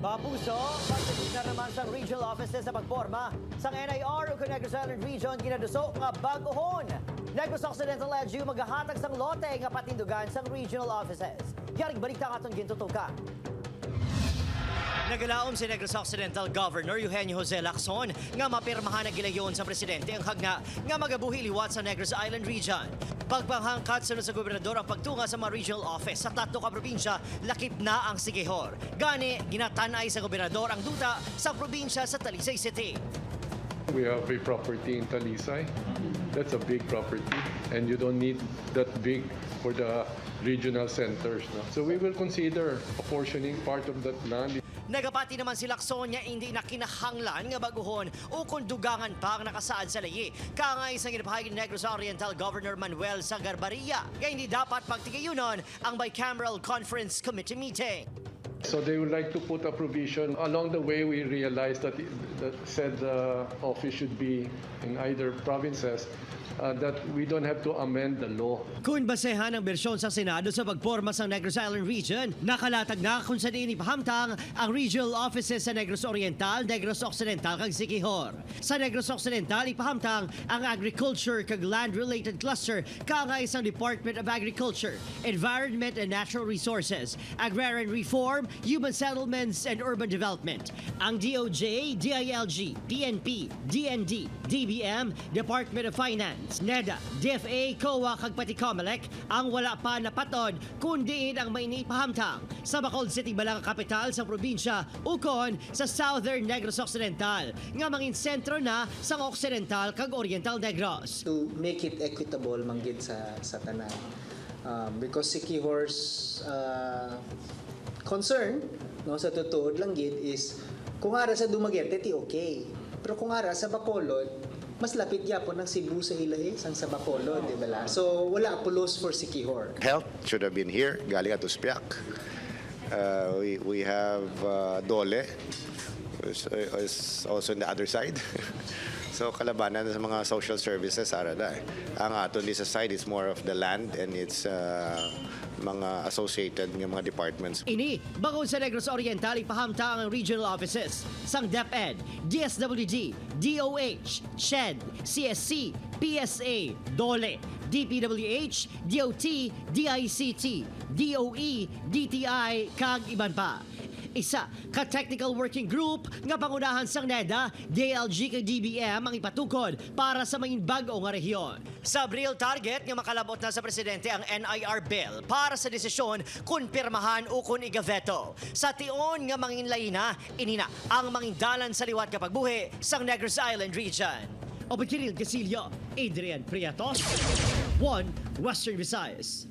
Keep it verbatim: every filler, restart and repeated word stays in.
Kapuso, pagkakita naman sa regional offices sa pagporma sang N I R o Negros Island Region, ginaduso nga bag-ohon. Negros Occidental L G U magahatag sang lote nga patindugan sang regional offices. Yaring balita ang aton gintutukan. Nagalaom si Negros Occidental Governor Eugenio Jose Lacson nga mapirmahan ang gilayon sa presidente ang hagna nga magabuhi liwat sa Negros Island Region. Pagpanghangkat sunod sa gobernador ang pagtunga sa mga regional office sa tatlo ka probinsya lakip na ang Siquijor. Gani, ginatan-ay sa gobernador ang duta sa probinsya sa Talisay City. We have a property in Talisay. That's a big property, and you don't need that big for the regional centers. No? So we will consider apportioning part of that land. Nagapati naman si Lacson nga hindi na kinahanglan nga bag-ohon o kung dugangan pa ang nakasaad sa layi. Kaangay sa ginapahayag ni Negros Oriental Governor Manuel Sagarbarria nga hindi dapat pagtigayunon ang bicameral conference committee meeting. So they would like to put a provision. Along the way, we realized that, that said uh, office should be in either provinces, uh, that we don't have to amend the law. Kung basehan ang bersyon sa Senado sa pagporma sa Negros Island Region, nakalatag na kung sa diin ipahamtang ang regional offices sa Negros Oriental, Negros Occidental kag Siquijor. Sa Negros Occidental, ipahamtang ang agriculture kag land-related cluster kaangay sang Department of Agriculture, Environment and Natural Resources, Agrarian Reform, Human Settlements and Urban Development. Ang D O J, D I L G, P N P, D N D, D B M, Department of Finance, NEDA, D F A, COA kag pati COMELEC ang wala pa napat-od kung diin ang may inipahamtang sa Bacolod City bala nga kapital sang probinsya ukon sa Southern Negros Occidental nga mangin sentro na sang Occidental kag Oriental Negros. To make it equitable man gid sa, sa tanan. Um, because Siquijor's uh, concern, no, sa tutuod lang gid is kung ara sa Dumaguete ti okay. Pero kung ara sa Bacolod, mas lapit gyapon ang Cebu sa ila eh, sang sa Bacolod, di ba la? So wala pulos for Siquijor. Health should have been here, galing at Uspiak. Uh, we, we have uh, DOLE, is, is also on the other side. So kalabanan sa mga social services, ara na eh. Ang aton di sa side is more of the land and its uh, mga associated nga mga departments. Ini, bangod sa Negros Oriental, ipahamtang ang regional offices sang DepEd, D S W D, D O H, CHED, C S C, P S A, DOLE, D P W H, D O T, D I C T, D O E, D T I, kag iban pa. Isa ka technical working group nga pangunahan sang NEDA, D I L G kag D B M ang ipatukod para sa mangin bag-o nga rehiyon. Sa Abril, target nga makalab-ot na sa presidente ang N I R bill para sa desisyon kon pirmahan o kon igaveto. Sa tion nga mangin laina, ini na ang mangin dalan sa liwat nga pagbuhi sang Negros Island Region. Opo, Kiril Gasilio, Adrian Prieto, One Western Visayas.